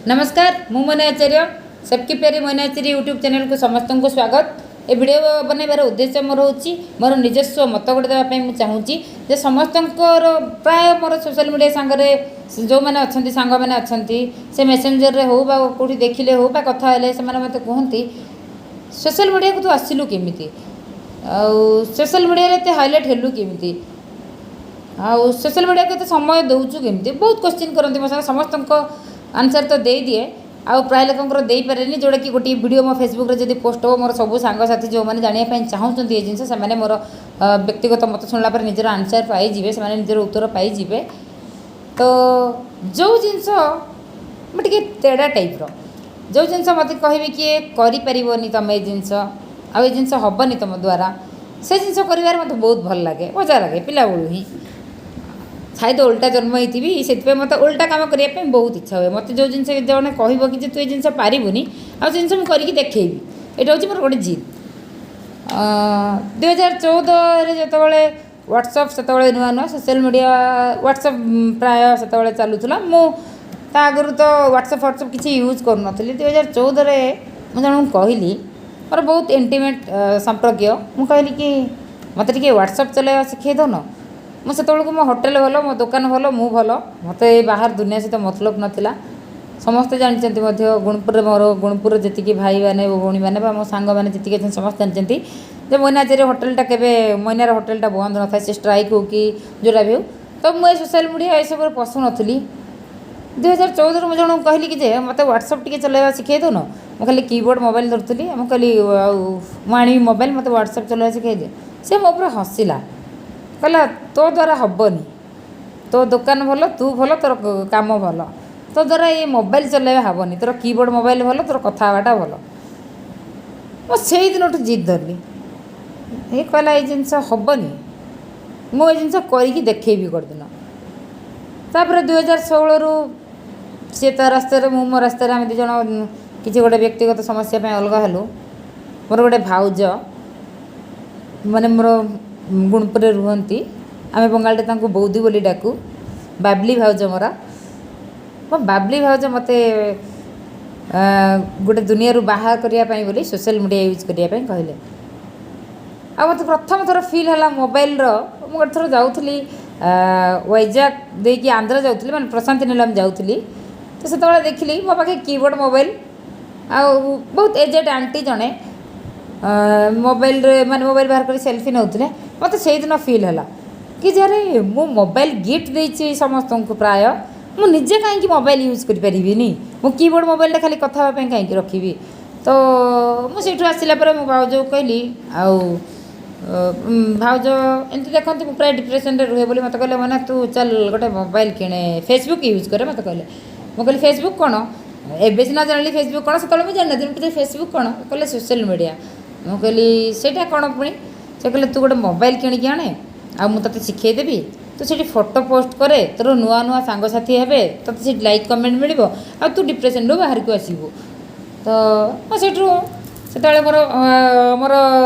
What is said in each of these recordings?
ନମସ୍କାର, ମୁଁ ମନେ ଆଚାର୍ଯ୍ୟ। ସବକି ପ୍ୟାରି ମନେ ଆଚାର୍ଯ୍ୟ ୟୁଟ୍ୟୁବ୍ ଚ୍ୟାନେଲକୁ ସମସ୍ତଙ୍କୁ ସ୍ୱାଗତ। ଏ ଭିଡ଼ିଓ ବନାଇବାର ଉଦ୍ଦେଶ୍ୟ ମୋର ହେଉଛି, ମୋର ନିଜସ୍ୱ ମତ ଗୋଟେ ଦେବା ପାଇଁ ମୁଁ ଚାହୁଁଛି ଯେ ସମସ୍ତଙ୍କର ପ୍ରାୟ ମୋର ସୋସିଆଲ ମିଡ଼ିଆ ସାଙ୍ଗରେ ଯେଉଁମାନେ ଅଛନ୍ତି, ସାଙ୍ଗମାନେ ଅଛନ୍ତି, ସେ ମେସେଞ୍ଜରରେ ହେଉ ବା କେଉଁଠି ଦେଖିଲେ ହେଉ ବା କଥା ହେଲେ, ସେମାନେ ମୋତେ କୁହନ୍ତି, ସୋସିଆଲ ମିଡ଼ିଆକୁ ତୁ ଆସିଲୁ କେମିତି ଆଉ ସୋସିଆଲ ମିଡ଼ିଆରେ ଏତେ ହାଇଲାଇଟ୍ ହେଲୁ କେମିତି ଆଉ ସୋସିଆଲ ମିଡ଼ିଆକୁ ଏତେ ସମୟ ଦେଉଛୁ କେମିତି? ବହୁତ କୋଶ୍ଚିନ୍ କରନ୍ତି ମୋ ସାଙ୍ଗେ। ସମସ୍ତଙ୍କ ଆନ୍ସର୍ ତ ଦେଇଦିଏ ଆଉ ପ୍ରାୟ ଲୋକଙ୍କର ଦେଇପାରେନି, ଯେଉଁଟାକି ଗୋଟିଏ ଭିଡ଼ିଓ ମୋ ଫେସବୁକ୍ରେ ଯଦି ପୋଷ୍ଟ ହେବ, ମୋର ସବୁ ସାଙ୍ଗସାଥି ଯେଉଁମାନେ ଜାଣିବା ପାଇଁ ଚାହୁଁଛନ୍ତି ଏ ଜିନିଷ, ସେମାନେ ମୋର ବ୍ୟକ୍ତିଗତ ମତ ଶୁଣିଲା ପରେ ନିଜର ଆନ୍ସର୍ ପାଇଯିବେ, ସେମାନେ ନିଜର ଉତ୍ତର ପାଇଯିବେ। ତ ଯେଉଁ ଜିନିଷ ମୁଁ ଟିକେ ତେଡ଼ା ଟାଇପ୍ର, ଯେଉଁ ଜିନିଷ ମୋତେ କହିବେ କିଏ କରିପାରିବନି ତୁମେ ଏ ଜିନିଷ ଆଉ ଏ ଜିନିଷ ହେବନି ତୁମ ଦ୍ୱାରା, ସେ ଜିନିଷ କରିବାରେ ମୋତେ ବହୁତ ଭଲ ଲାଗେ, ମଜା ଲାଗେ। ପିଲାବେଳୁ ହିଁ ସାୟଦ ଓଲଟା ଜନ୍ମ ହେଇଥିବି, ସେଥିପାଇଁ ମୋତେ ଓଲଟା କାମ କରିବା ପାଇଁ ବହୁତ ଇଚ୍ଛା ହୁଏ। ମୋତେ ଯେଉଁ ଜିନିଷ ଜଣେ କହିବ କି ଯେ ତୁ ଏ ଜିନିଷ ପାରିବୁନି, ଆଉ ସେ ଜିନିଷ ମୁଁ କରିକି ଦେଖେଇବି, ଏଇଟା ହେଉଛି ମୋର ଗୋଟେ ଜିଦ୍। 2014ରେ ଯେତେବେଳେ ହ୍ୱାଟ୍ସଅପ୍, ସେତେବେଳେ ନୂଆ ନୂଆ ସୋସିଆଲ ମିଡ଼ିଆ ହ୍ୱାଟ୍ସଅପ୍ ପ୍ରାୟ ସେତେବେଳେ ଚାଲୁଥିଲା। ମୁଁ ତା ଆଗରୁ ତ ହ୍ୱାଟ୍ସଅପ୍ ଫ୍ୱାଟ୍ସଅପ୍ କିଛି ୟୁଜ୍ କରୁନଥିଲି। 2014ରେ ମୁଁ ଜଣଙ୍କୁ କହିଲି, ମୋର ବହୁତ ଇଣ୍ଟିମେଟ୍ ସମ୍ପର୍କୀୟ, ମୁଁ କହିଲି କି ମୋତେ ଟିକେ ହ୍ୱାଟ୍ସଅପ୍ ଚଲାଇବା ଶିଖେଇ ଦେଉନ। ମୁଁ ସେତେବେଳକୁ ମୋ ହୋଟେଲ ଭଲ, ମୋ ଦୋକାନ ଭଲ, ମୁଁ ଭଲ, ମୋତେ ଏ ବାହାର ଦୁନିଆ ସହିତ ମତଲବ ନଥିଲା। ସମସ୍ତେ ଜାଣିଛନ୍ତି ମଧ୍ୟ ଗୁଣପୁରରେ, ମୋର ଗୁଣପୁରରେ ଯେତିକି ଭାଇମାନେ, ଭଉଣୀମାନେ ବା ମୋ ସାଙ୍ଗମାନେ ଯେତିକି ଅଛନ୍ତି, ସମସ୍ତେ ଜାଣିଛନ୍ତି ଯେ ମଇନାଚାରୀ ହୋଟେଲଟା କେବେ, ମଇନାର ହୋଟେଲଟା ବନ୍ଦ ନଥାଏ, ସେ ଷ୍ଟ୍ରାଇକ୍ ହେଉ କି ଯେଉଁଟା ବି ହେଉ। ତ ମୁଁ ଏ ସୋସିଆଲ ମିଡ଼ିଆ ଏସବୁରେ ପଶୁନଥିଲି। 2014ରେ ମୁଁ ଜଣଙ୍କୁ କହିଲି କି ଯେ ମୋତେ ହ୍ୱାଟ୍ସଅପ୍ ଟିକେ ଚଲାଇବା ଶିଖେଇ ଦେଉନ। ମୁଁ ଖାଲି କିବୋର୍ଡ଼ ମୋବାଇଲ ଧରୁଥିଲି। ମୁଁ କହିଲି, ଆଉ ମୁଁ ଆଣିବି ମୋବାଇଲ, ମୋତେ ହ୍ୱାଟ୍ସଅପ୍ ଚଲାଇବା ଶିଖେଇ ଦିଅ। ସେ ମୋ ଉପରେ ହସିଲା, କହିଲା, ତୋ ଦ୍ୱାରା ହେବନି। ତୋ ଦୋକାନ ଭଲ, ତୁ ଭଲ, ତୋର କାମ ଭଲ, ତୋ ଦ୍ୱାରା ଏ ମୋବାଇଲ ଚଲାଇବା ହେବନି। ତୋର କିବୋର୍ଡ଼ ମୋବାଇଲ ଭଲ, ତୋର କଥା ହେବାଟା ଭଲ। ମୁଁ ସେଇ ଦିନଠୁ ଜିଦ୍ ଧରିଲି, ଏ କହିଲା ଏଇ ଜିନିଷ ହେବନି, ମୁଁ ଏ ଜିନିଷ କରିକି ଦେଖେଇବି ଗୋଟେ ଦିନ। ତାପରେ 2016ରୁ ସିଏ ତା ରାସ୍ତାରେ, ମୁଁ ମୋ ରାସ୍ତାରେ, ଆମେ ଦୁଇ ଜଣ କିଛି ଗୋଟେ ବ୍ୟକ୍ତିଗତ ସମସ୍ୟା ପାଇଁ ଅଲଗା ହେଲୁ। ମୋର ଗୋଟେ ଭାଉଜ, ମାନେ ମୋର ଗୁଣପୁରରେ ରୁହନ୍ତି, ଆମେ ବଙ୍ଗାଳୀରେ ତାଙ୍କୁ ବୌଦି ବୋଲି ଡାକୁ, ବାବଲି ଭାଉଜ। ମୋର ମୋ ବାବଲି ଭାଉଜ ମୋତେ ଗୋଟେ ଦୁନିଆରୁ ବାହାର କରିବା ପାଇଁ ବୋଲି ସୋସିଆଲ ମିଡ଼ିଆ ୟୁଜ୍ କରିବା ପାଇଁ କହିଲେ। ଆଉ ମୋତେ ପ୍ରଥମ ଥର ଫିଲ୍ ହେଲା ମୋବାଇଲର। ମୁଁ ଗୋଟେ ଥର ଯାଉଥିଲି, ୱାଇଜାକ୍ ଦେଇକି ଆନ୍ଧ୍ର ଯାଉଥିଲି, ମାନେ ପ୍ରଶାନ୍ତି ନିଲମ ଯାଉଥିଲି। ତ ସେତେବେଳେ ଦେଖିଲି ମୋ ପାଖେ କିବୋର୍ଡ଼ ମୋବାଇଲ ଆଉ ବହୁତ ଏଜେଡ଼ ଆଣ୍ଟି ଜଣେ ମୋବାଇଲରେ, ମାନେ ମୋବାଇଲ ବାହାର କରି ସେଲ୍ଫି ନେଉଥିଲେ। ମୋତେ ସେଇଦିନ ଫିଲ୍ ହେଲା କି ଯେ ଆରେ, ମୁଁ ମୋବାଇଲ ଗିଫ୍ଟ ଦେଇଛି ସମସ୍ତଙ୍କୁ ପ୍ରାୟ, ମୁଁ ନିଜେ କାହିଁକି ମୋବାଇଲ ୟୁଜ୍ କରିପାରିବିନି? ମୁଁ କିବୋର୍ଡ଼ ମୋବାଇଲଟା ଖାଲି କଥା ହେବା ପାଇଁ କାହିଁକି ରଖିବି? ତ ମୁଁ ସେଇଠୁ ଆସିଲା ପରେ ମୁଁ ଭାଉଜକୁ କହିଲି। ଆଉ ଭାଉଜ ଏମିତି ଦେଖନ୍ତି ମୁଁ ପ୍ରାୟ ଡିପ୍ରେସନରେ ରୁହେ ବୋଲି, ମୋତେ କହିଲେ, ମାନେ ତୁ ଚାଲ ଗୋଟେ ମୋବାଇଲ କିଣେ, ଫେସବୁକ୍ ୟୁଜ୍ କରେ, ମୋତେ କହିଲେ। ମୁଁ କହିଲି, ଫେସବୁକ୍ କ'ଣ? ଏବେ ସିନା ଜାଣିଲି ଫେସବୁକ୍ କ'ଣ, ସେତେବେଳେ ମୁଁ ଜାଣିନଥିଲି। ମୁଁ ଫେସବୁକ୍ କ'ଣ? କହିଲେ, ସୋସିଆଲ ମିଡ଼ିଆ। ମୁଁ କହିଲି, ସେଇଟା କ'ଣ ପୁଣି? ସେ କହିଲେ, ତୁ ଗୋଟେ ମୋବାଇଲ କିଣିକି ଆଣେ ଆଉ ମୁଁ ତୋତେ ଶିଖେଇଦେବି। ତୁ ସେଇଠି ଫଟୋ ପୋଷ୍ଟ କରେ, ତୋର ନୂଆ ନୂଆ ସାଙ୍ଗସାଥି ହେବେ, ତୋତେ ସେଇଠି ଲାଇକ୍ କମେଣ୍ଟ ମିଳିବ ଆଉ ତୁ ଡିପ୍ରେସନରୁ ବାହାରକୁ ଆସିବୁ। ତ ମୁଁ ସେଇଠୁ ସେତେବେଳେ ମୋର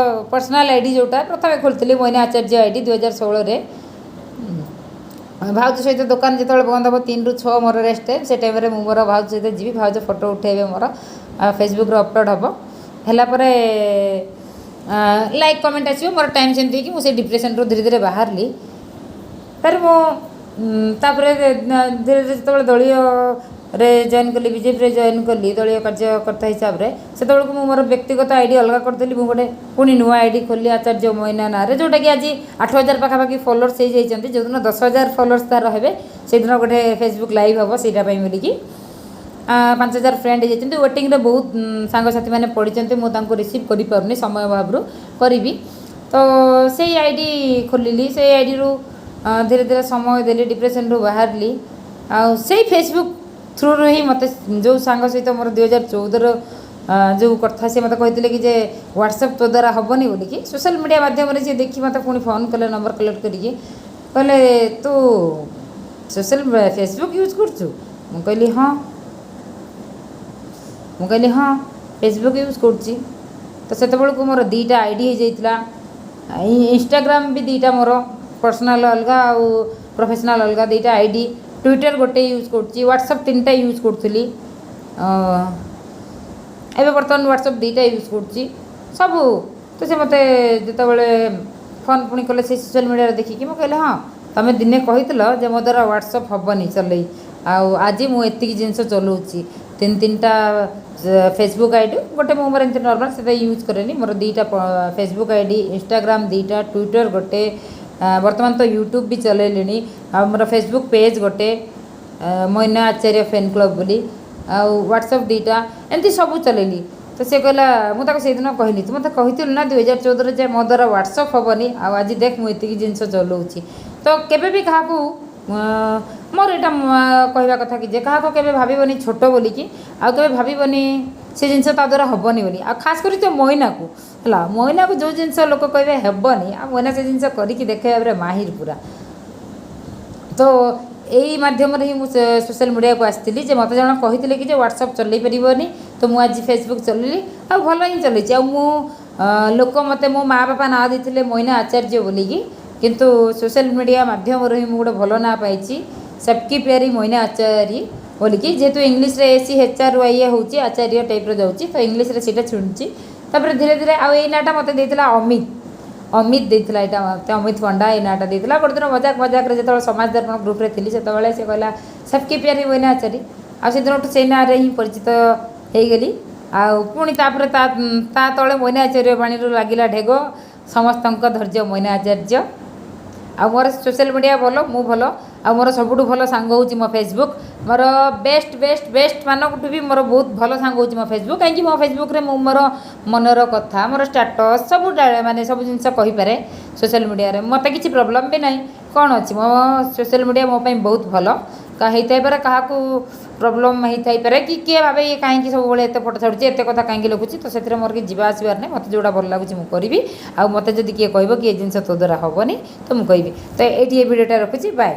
ପର୍ସନାଲ୍ ଆଇଡ଼ି ଯେଉଁଟା ପ୍ରଥମେ ଖୋଲିଥିଲି, ମଇନା ଆଚାର୍ଯ୍ୟ ଆଇଡ଼ି, 2016ରେ। ଭାଉଜ ସହିତ ଦୋକାନ ଯେତେବେଳେ ବନ୍ଦ ହେବ, 3ରୁ 6 ମୋର ରେଷ୍ଟ ଟାଇମ୍, ସେ ଟାଇମ୍ରେ ମୁଁ ମୋର ଭାଉଜ ସହିତ ଯିବି, ଭାଉଜ ଫଟୋ ଉଠାଇବେ ମୋର, ଫେସବୁକ୍ରେ ଅପଲୋଡ଼ ହେବ, ହେଲା ପରେ ଲାଇକ୍ କମେଣ୍ଟ ଆସିବ। ମୋର ଟାଇମ୍ ସେମିତି ହେଇକି ମୁଁ ସେଇ ଡିପ୍ରେସନରୁ ଧୀରେ ଧୀରେ ବାହାରିଲି। ତାପରେ ମୁଁ ତାପରେ ଧୀରେ ଧୀରେ ଯେତେବେଳେ ଦଳୀୟରେ ଜଏନ୍ କଲି, ବିଜେପିରେ ଜଏନ୍ କଲି ଦଳୀୟ କାର୍ଯ୍ୟକର୍ତ୍ତା ହିସାବରେ, ସେତେବେଳକୁ ମୁଁ ମୋର ବ୍ୟକ୍ତିଗତ ଆଇଡ଼ି ଅଲଗା କରିଦେଲି। ମୁଁ ଗୋଟେ ପୁଣି ନୂଆ ଆଇଡ଼ି ଖୋଲିଲି ଆଚାର୍ଯ୍ୟ ମଇନା ନାଁରେ, ଯେଉଁଟାକି ଆଜି 8000 ପାଖାପାଖି ଫଲୋଅର୍ସ ହେଇଯାଇଛନ୍ତି। ଯେଉଁଦିନ 10,000 ଫଲୋଅର୍ସ ତା'ର ହେବେ, ସେଇଦିନ ଗୋଟେ ଫେସବୁକ୍ ଲାଇଭ୍ ହେବ ସେଇଟା ପାଇଁ ବୋଲିକି। 5000 ଫ୍ରେଣ୍ଡ ହେଇଯାଇଛନ୍ତି। ୱେଟିଂରେ ବହୁତ ସାଙ୍ଗସାଥିମାନେ ପଡ଼ିଛନ୍ତି, ମୁଁ ତାଙ୍କୁ ରିସିଭ୍ କରିପାରୁନି ସମୟ ଅଭାବରୁ, କରିବି। ତ ସେଇ ଆଇଡ଼ି ଖୋଲିଲି, ସେଇ ଆଇଡ଼ିରୁ ଧୀରେ ଧୀରେ ସମୟ ଦେଲି, ଡିପ୍ରେସନରୁ ବାହାରିଲି। ଆଉ ସେଇ ଫେସବୁକ୍ ଥ୍ରୁରୁ ହିଁ ମୋତେ ଯେଉଁ ସାଙ୍ଗ ସହିତ ମୋର 2014ର ଯେଉଁ କଥା, ସେ ମୋତେ କହିଥିଲେ କି ଯେ ହ୍ୱାଟ୍ସଆପ୍ ତୋ ଦ୍ୱାରା ହେବନି ବୋଲିକି, ସୋସିଆଲ ମିଡ଼ିଆ ମାଧ୍ୟମରେ ସିଏ ଦେଖି ମୋତେ ପୁଣି ଫୋନ୍ କଲେ, ନମ୍ବର କଲେକ୍ଟ କରିକି କହିଲେ, ତୁ ସୋସିଆଲ ଫେସବୁକ୍ ୟୁଜ୍ କରୁଛୁ? ମୁଁ କହିଲି, ହଁ। ମୁଁ କହିଲି, ହଁ, ଫେସବୁକ୍ ୟୁଜ୍ କରୁଛି। ତ ସେତେବେଳକୁ ମୋର ଦୁଇଟା ଆଇଡ଼ି ହେଇଯାଇଥିଲା, ଇନଷ୍ଟାଗ୍ରାମ ବି ଦୁଇଟା, ମୋର ପର୍ସନାଲ୍ ଅଲଗା ଆଉ ପ୍ରଫେସନାଲ୍ ଅଲଗା, ଦୁଇଟା ଆଇଡ଼ି। ଟ୍ୱିଟର୍ ଗୋଟେ ୟୁଜ୍ କରୁଛି, ହ୍ୱାଟ୍ସଆପ୍ ତିନିଟା ୟୁଜ୍ କରୁଥିଲି। ଏବେ ବର୍ତ୍ତମାନ ହ୍ୱାଟ୍ସଅପ୍ ଦୁଇଟା ୟୁଜ୍ କରୁଛି ସବୁ। ତ ସେ ମୋତେ ଯେତେବେଳେ ଫୋନ୍ ପୁଣି କଲେ ସେଇ ସୋସିଆଲ୍ ମିଡ଼ିଆରେ ଦେଖିକି, ମୁଁ କହିଲି, ହଁ, ତୁମେ ଦିନେ କହିଥିଲ ଯେ ମୋ ଦ୍ୱାରା ହ୍ୱାଟ୍ସଅପ୍ ହେବନି ଚଲେଇ, ଆଉ ଆଜି ମୁଁ ଏତିକି ଜିନିଷ ଚଲାଉଛି। ତିନି ତିନିଟା ଫେସବୁକ୍ I D, ଗୋଟେ ମୁଁ ମୋର ଏମିତି ନର୍ମାଲ୍, ସେଟା ୟୁଜ୍ କରେନି। ମୋର ଦୁଇଟା ଫେସବୁକ୍ I D, Instagram ଦୁଇଟା, ଟ୍ୱିଟର୍ ଗୋଟେ, ବର୍ତ୍ତମାନ ତ ୟୁଟ୍ୟୁବ୍ ବି ଚଲେଇଲିଣି। ଆଉ ମୋର ଫେସବୁକ୍ ପେଜ୍ ଗୋଟେ, ମଇନା ଆଚାର୍ଯ୍ୟ ଫ୍ୟାନ୍ କ୍ଲବ୍ ବୋଲି, ଆଉ ହ୍ୱାଟ୍ସଅପ୍ ଦୁଇଟା, ଏମିତି ସବୁ ଚଲେଇଲି। ତ ସେ କହିଲା, ମୁଁ ତାକୁ ସେଇଦିନ କହିଲି, ତୁ ମୋତେ କହିଥିଲୁ ନା 2014ରେ ଯେ ମୋ ଦ୍ୱାରା ହ୍ୱାଟ୍ସଅପ୍ ହେବନି, ଆଉ ଆଜି ଦେଖ ମୁଁ ଏତିକି ଜିନିଷ ଚଲାଉଛି। ତ କେବେ ବି କାହାକୁ, ମୋର ଏଇଟା କହିବା କଥା କି ଯେ କାହାକୁ କେବେ ଭାବିବନି ଛୋଟ ବୋଲିକି, ଆଉ କେବେ ଭାବିବନି ସେ ଜିନିଷ ତା ଦ୍ୱାରା ହେବନି ବୋଲି। ଆଉ ଖାସ୍ କରି ତ ମଇନାକୁ ହେଲା, ମଇନାକୁ ଯେଉଁ ଜିନିଷ ଲୋକ କହିବେ ହେବନି, ଆଉ ମଇନା ସେ ଜିନିଷ କରିକି ଦେଖେଇବାରେ ମାହିର ପୁରା। ତ ଏଇ ମାଧ୍ୟମରେ ହିଁ ମୁଁ ସୋସିଆଲ୍ ମିଡ଼ିଆକୁ ଆସିଥିଲି ଯେ ମୋତେ ଜଣେ କହିଥିଲେ କି ଯେ ହ୍ୱାଟ୍ସଅପ୍ ଚଲେଇ ପାରିବନି, ତ ମୁଁ ଆଜି ଫେସବୁକ୍ ଚଲେଇଲି ଆଉ ଭଲ ହିଁ ଚଲେଇଛି। ଆଉ ମୁଁ ଲୋକ ମୋତେ ମୋ ମା' ବାପା ନାଁ ଦେଇଥିଲେ ମଇନା ଆଚାର୍ଯ୍ୟ ବୋଲିକି, କିନ୍ତୁ ସୋସିଆଲ୍ ମିଡ଼ିଆ ମାଧ୍ୟମରେ ହିଁ ମୁଁ ଗୋଟେ ଭଲ ନାଁ ପାଇଛି, ସବକି ପ୍ୟାରି ମଇନା ଆଚାରୀ ବୋଲିକି। ଯେହେତୁ ଇଂଲିଶରେ ACHRYA ହେଉଛି, ଆଚାର୍ଯ୍ୟ ଟାଇପ୍ର ଯାଉଛି, ତ ଇଂଲିଶରେ ସେଇଟା ଶୁଣିଛି। ତାପରେ ଧୀରେ ଧୀରେ, ଆଉ ଏଇ ନାଁଟା ମୋତେ ଦେଇଥିଲା ଅମିତ, ଅମିତ ଦେଇଥିଲା ଏଇଟା ମୋତେ, ଅମିତ ପଣ୍ଡା ଏଇ ନାଁଟା ଦେଇଥିଲା। ଗୋଟେ ଦିନ ମଜାକ ମଜାକରେ ଯେତେବେଳେ ସମାଜ ଦର୍ପଣ ଗ୍ରୁପ୍ରେ ଥିଲି, ସେତେବେଳେ ସେ କହିଲା ସବକି ପ୍ୟାରି ମଇନା ଆଚାରୀ, ଆଉ ସେଦିନଠୁ ସେଇ ନାଁରେ ହିଁ ପରିଚିତ ହେଇଗଲି। ଆଉ ପୁଣି ତାପରେ ତା ତଳେ ମଇନା ଆଚାର୍ଯ୍ୟ ବାଣୀରୁ ଲାଗିଲା ଢେଗ, ସମସ୍ତଙ୍କ ଧୈର୍ଯ୍ୟ ମଇନା ଆଚାର୍ଯ୍ୟ। ଆଉ ମୋର ସୋସିଆଲ୍ ମିଡ଼ିଆ ଭଲ, ମୁଁ ଭଲ, ଆଉ ମୋର ସବୁଠୁ ଭଲ ସାଙ୍ଗ ହେଉଛି ମୋ ଫେସବୁକ୍। ମୋର ବେଷ୍ଟ ବେଷ୍ଟ ବେଷ୍ଟ ମାନଙ୍କଠୁ ବି ମୋର ବହୁତ ଭଲ ସାଙ୍ଗ ହେଉଛି ମୋ ଫେସବୁକ୍, କାହିଁକି ମୋ ଫେସବୁକ୍ରେ ମୁଁ ମୋର ମନର କଥା, ମୋର ଷ୍ଟାଟସ୍ ସବୁ, ମାନେ ସବୁ ଜିନିଷ କହିପାରେ ସୋସିଆଲ୍ ମିଡ଼ିଆରେ। ମୋତେ କିଛି ପ୍ରୋବ୍ଲେମ୍ ବି ନାହିଁ। କ'ଣ ଅଛି, ମୋ ସୋସିଆଲ୍ ମିଡ଼ିଆ ମୋ ପାଇଁ ବହୁତ ଭଲ। ହେଇଥାଇପାରେ କାହାକୁ ପ୍ରୋବ୍ଲେମ୍ ହେଇଥାଇପାରେ କି କିଏ ଭାବେ ଇଏ କାହିଁକି ସବୁବେଳେ ଏତେ ଫଟୋ ଛାଡ଼ୁଛି, ଏତେ କଥା କାହିଁକି ଲେଖୁଛି। ତ ସେଥିରେ ମୋର କିଛି ଯିବା ଆସିବାର ନାହିଁ। ମୋତେ ଯେଉଁଟା ଭଲ ଲାଗୁଛି ମୁଁ କରିବି। ଆଉ ମୋତେ ଯଦି କିଏ କହିବ କି ଏ ଜିନିଷ ତୋ ଦ୍ୱାରା ହେବନି, ତ ମୁଁ କହିବି। ତ ଏଇଠି ଏ ଭିଡ଼ିଓଟା ରଖୁଛି। ବାଏ।